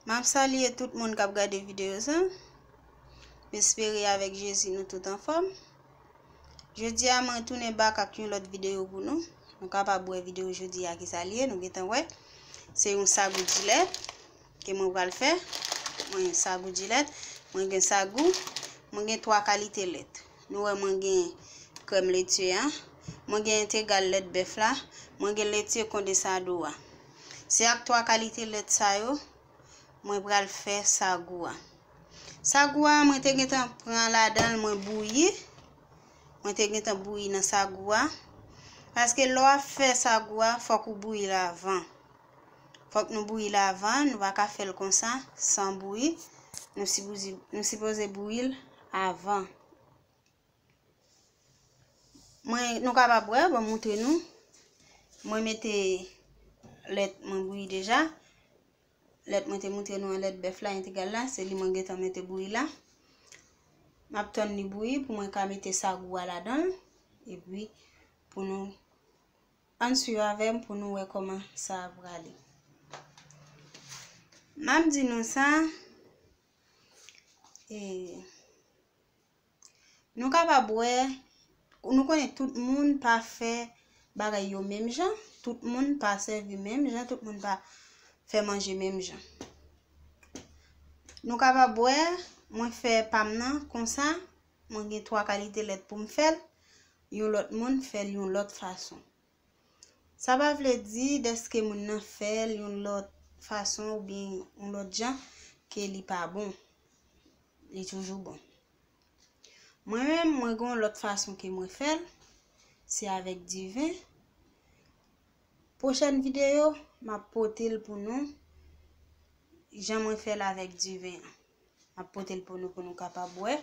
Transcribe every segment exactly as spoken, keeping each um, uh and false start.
M ap salye tout moun k ap gade videyo sa. M espere avèk Jezi nou tout anfòm. Jodi a, mwen tounen bak ak yon lòt videyo pou nou. Nou kapab wè videyo jodi a ki sa l ye, nou gentan wè. Se yon sagou jilèt ke mwen pral fè. Mwen sagou jilèt, mwen gen sagou, mwen gen twa kalite lèt. Nou wè mwen gen krèm letye a, mwen gen entegral lèt bèf la, mwen gen letye kondensado a. Se ak twa kalite lèt sa yo, mwen pral fè sagou a. Sagou a, mwen te gentan pran ladan l, mwen bouyi. Mwen te gentan bouyi nan sagou a. Paske lè w ap fè sagou a, fòk ou bouyi l avan. Fòk nou bouyi l avan, nou pa ka fè l konsa, san bouyi. Nou sipoze, nou sipoze bouyi l avan. Mwen, nou kapab wè, ban m moutre nou. Mwen mete lèt mwen bouyi deja. Lèt mwen te moutre nou an, lèt bèf la, entegral la, se li mwen gentan mete bouyi la. M ap tann li bouyi pou mwen ka mete sagou a ladan l. Epi, pou nou ann swiv avè m pou nou wè kòman sa a prale. M ap di nou sa, e, nou kapab wè, nou konnen tout moun pa fè bagay yo menm jan, tout moun pa sèvi menm jan, tout moun pa fè manje menm jan. Nou kapab wè, mwen fè pa m nan konsa, mwen gen twa kalite lèt pou m fè l, yon lòt moun fè l yon lòt fason. Sa pa vle di dèske moun nan fè l yon lòt fason oubyen yon lòt jan ke li pa bon. Li toujou bon. Mwen menm, mwen gen yon lòt fason ke mwen fè l, se avèk diven. Pwochèn videyo, m ap pote l pou nou, jan mwen fè l avèk diven an. M ap pote l pou nou, pou nou kapab wè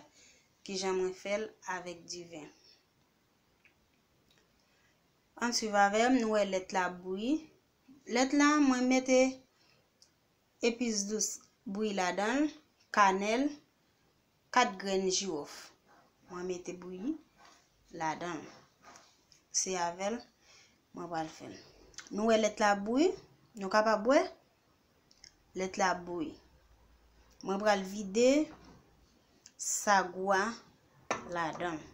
kijan mwen fè l avèk diven. Ann swiv avè m, nou wè lèt la ap bouyi. Lèt la, mwen mete epis dous bouyi ladan l, kanèl, kat grenn jiwòf. Mwen mete bouyi ladan l. Se avè l mwen pral fè l. Nou wè lèt la ap bouyi? Nou kapab wè? Lèt la ap bouyi. Mwen pral vide sagou a ladan l.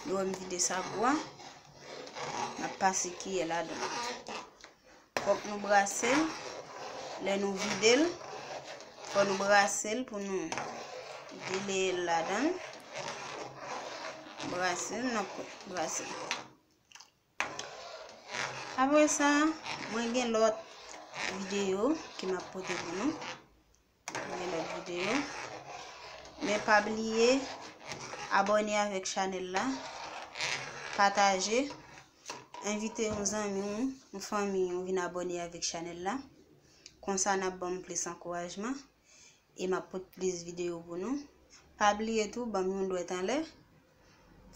Nou wè m vide sagou a. M ap pase kiyè ladan. Fòk nou brase l. Lè nou vide l, fò nou brase l pou nou deleye l ladan. Brase l, n ap brase l. Apre sa, mwen gen lòt videyo ke m ap pote pou nou. Mwen gen lòt videyo. Men pa bliye abòne avèk chanèl la, pataje, envite yon zanmi w, yon fanmi w vin abòne avèk chanèl la. Konsa n ap ban m plis ankourajman e m ap pote plis videyo pou nou. Pa bliye tou, ban m yon dwèt anlè,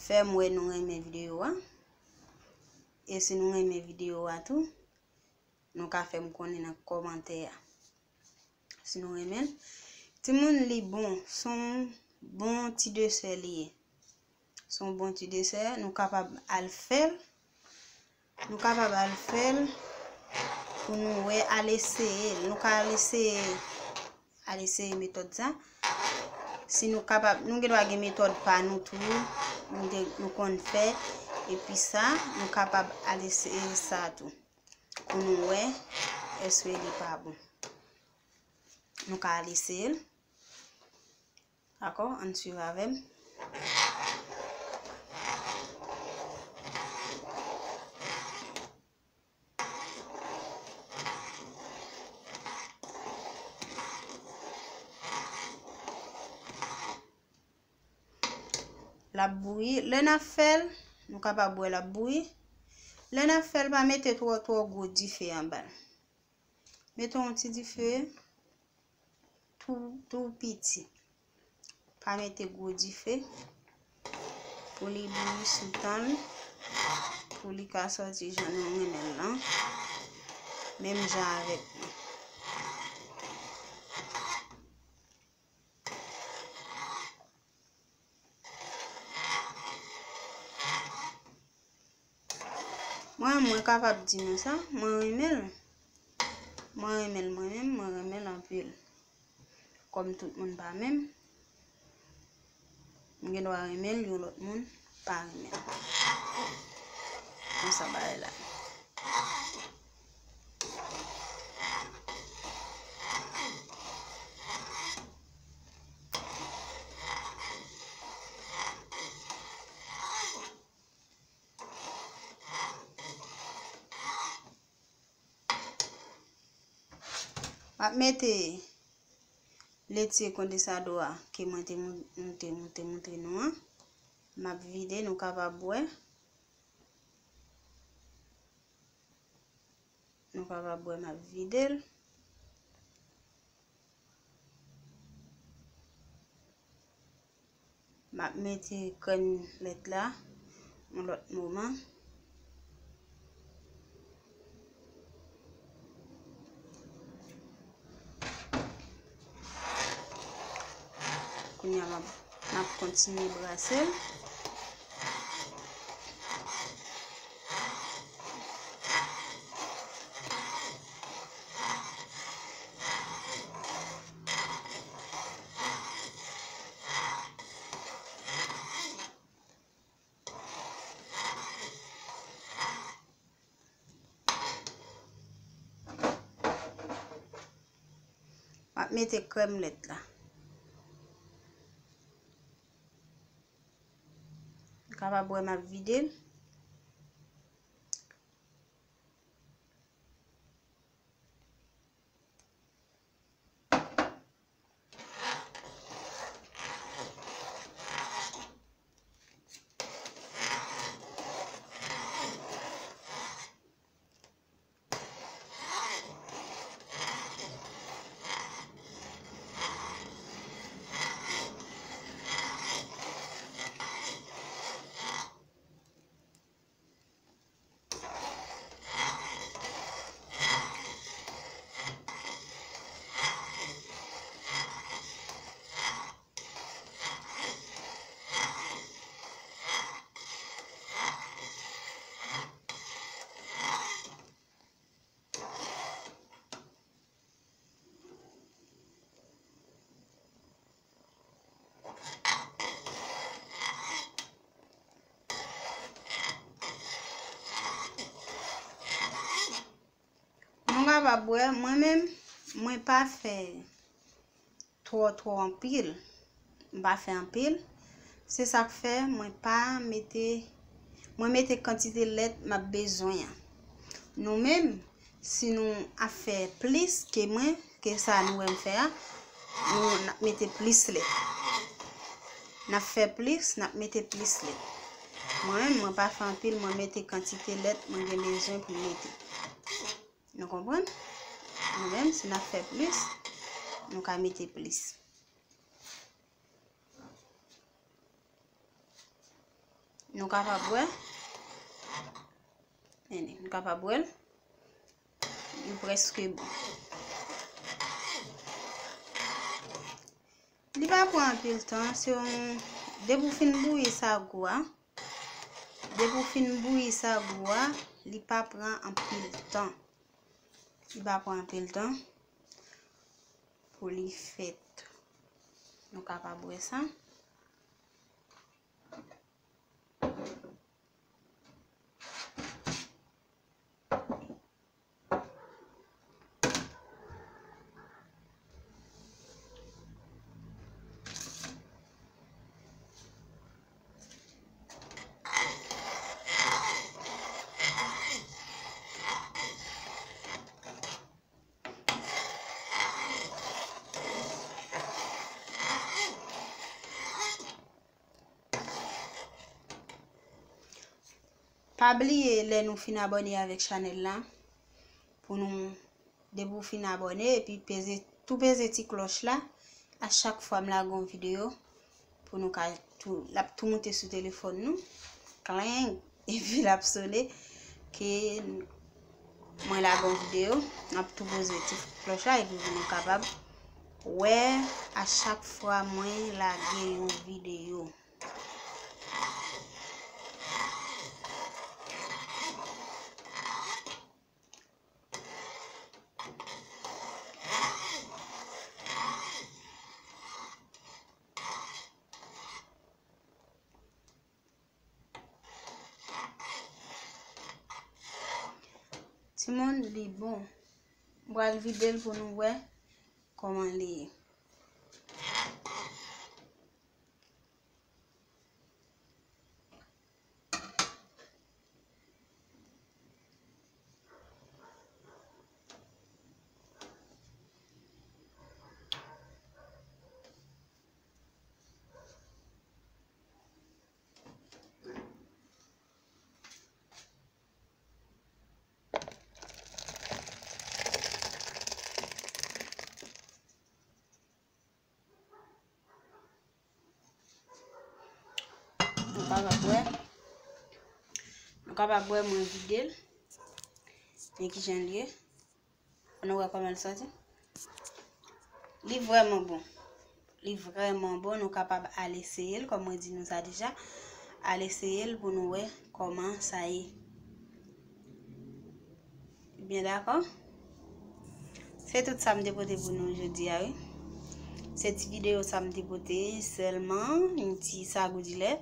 fè m wè nou renmen videyo a. E si nou renmen videyo a tou, nou ka fè m konnen nan kòmantè a. Si nou renmen l. Timoun, li bon. Se yon bon ti desè li ye. Se yon bon ti desè. Nou kapab al fè l. Nou kapab al fè l pou nou wè, al eseye l. Nou ka al eseye, al eseye metòd sa. Si nou kapab, nou gen dwa gen metòd pa nou tou, nou gen, nou konn fè. Epi sa, nou kapab al eseye sa tou. Pou nou wè èske li pa bon. Nou ka al eseye l. Dakò? Ann swiv avè m. L ap bouyi. Lè n ap fè l, nou kapab wè l ap bouyi. Lè n ap fè l, pa mete twò, twò gwo dife anba l. Mete yon ti dife tou, tou piti. Pa mete gwo dife pou li bouyi sou tan l, pou li ka sòti jan nou renmen l lan, menm jan avèk mwen. Mwen, mwen kapab di nou sa, mwen renmen l. Mwen renmen l mwen menm, mwen renmen l anpil. Kòm tout moun pa menm, m gen dwa renmen l, yon lòt moun pa renmen l. Konsa bagay la. M ap mete leti kondensado a ke mwen te mou-, moutre, moutre, moutre nou an. M ap vide, nou kapab wè. Nou kapab wè m ap vide l. M ap mete krèm lèt la yon lòt moman. Kounye a, m ap, m ap kontinye brase l. M ap mete krèm lèt la. Ou kapab wè m ap vide l. Nou kapab wè, mwen menm, mwen pa fè twò, twò anpil. M pa fè anpil. Se sa k fè mwen pa mete, mwen mete kantite lèt m ap bezwen an. Nou menm, si nou ap fè plis ke mwen, ke sa nou wè m fè a, nou, n ap mete plis lèt. N ap fè plis, n ap mete plis lèt. Mwen menm, mwen pa fè anpil, mwen mete kantite lèt mwen gen bezwen pou m mete. Nou konprann? Nou menm, si n ap fè plis, nou ka mete plis. Nou kapab wè. Men, nou kapab wè l. Li prèske bon. Li pa pran anpil tan, se yon, depi w fin bouyi sagou a, depi w fin bouyi sagou a, li pa pran anpil tan. Li pa pran anpil tan pou li fèt. Nou kapab wè sa. Pa bliye lè nou fin abòne avèk chanèl la, pou nou, depi w fin abòne, epi peze, tou peze ti klòch la, a chak fwa m lage yon videyo, pou nou ka tou, l ap tou moute sou telefòn nou. Kleng! Epi l ap sone ke mwen lage yon videyo, n ap tou poze ti klòch la epi pou nou kapab wè a chak fwa mwen lage yon videyo. Timoun, li bon. M pral vide l pou nou wè kòman li ye. Nou kapab wè, nou kapab wè mwen vide l. Men kijan l ye. Nou wè kòman l sòti. Li vrèman bon. Li vrèman bon. Nou kapab al eseye l, kòm mwen di nou sa deja. Al eseye l pou nou wè kòman sa ye. Byen dakò? Se tout sa m te pote pou nou jodi a, wi. Se ti videyo sa m te pote sèlman, yon ti sagou dilè.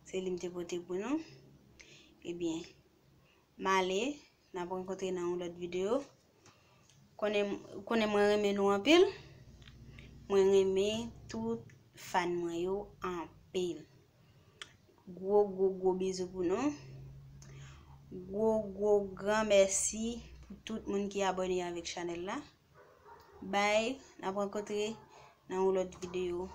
Se li m te pote pou nou. Ebyen, m ale, n ap rankontre nan yon lòt videyo. Konnen, konnen mwen renmen nou anpil. Mwen renmen tout fan mwen yo anpil. Gwo, gwo, gwo bizou pou nou. Gwo, gwo, gran mèsi pou tout moun ki abòne avèk chanèl la. Bye, n ap rankontre nan yon lòt videyo.